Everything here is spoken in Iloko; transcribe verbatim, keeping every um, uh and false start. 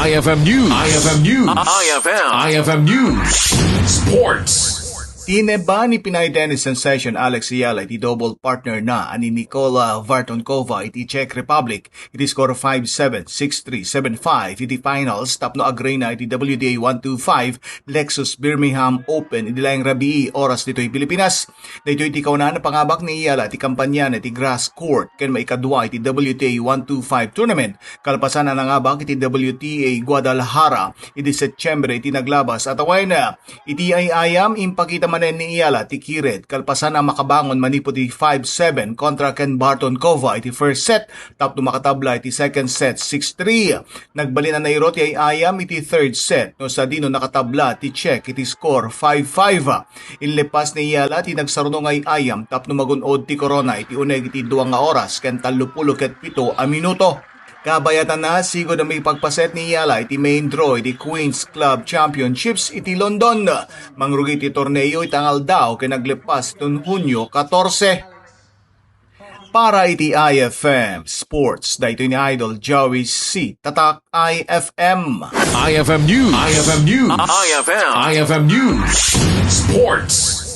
I F M News. I F M News. I F M. I F M News. Sports. Tineba ni Pinay tennis sensation Alex Ayala iti double partner na ani Nicola Vartonkova iti Czech Republic iti score five seven, six three, seven five iti finals tapno agrena iti W T A one two five Lexus Birmingham Open idi laeng rabii oras ditoy Pilipinas. Daytoy ti kaunaan a pangabak ni Ayala iti kampanya na iti grass court ken maikadua iti W T A one two five tournament kalpasan a nangabak iti W T A Guadalajara idi Setyembre iti naglabas a tawen. Iti ay-ayam, impakita manen ni Ayala ti kired kalpasan a makabangon manipud iti five seven kontra ken Bartonkova iti first set tapno makatabla iti second set six three. Nagbalin a nairo ti ay-ayam iti third set no sadino nakatabla ti Czech iti score five five. Inlepas ni Ayala ti nagsarunong ay-ayam tapno magun-od ti korona iti uneg iti dua nga oras ken tallopulo ket pito a minuto. Kabayatanna, sigud a maipagpaset ni Ayala iti main draw iti Queens Club Championships iti London. Mangrugi ti torneo iti Angaldaw ken aglepas iton Hunio katorse. Para iti I F M Sports, daytoy ni Idol Joey C. Tatak I F M. I F M News. I F M News. I F M. I F M News. Sports.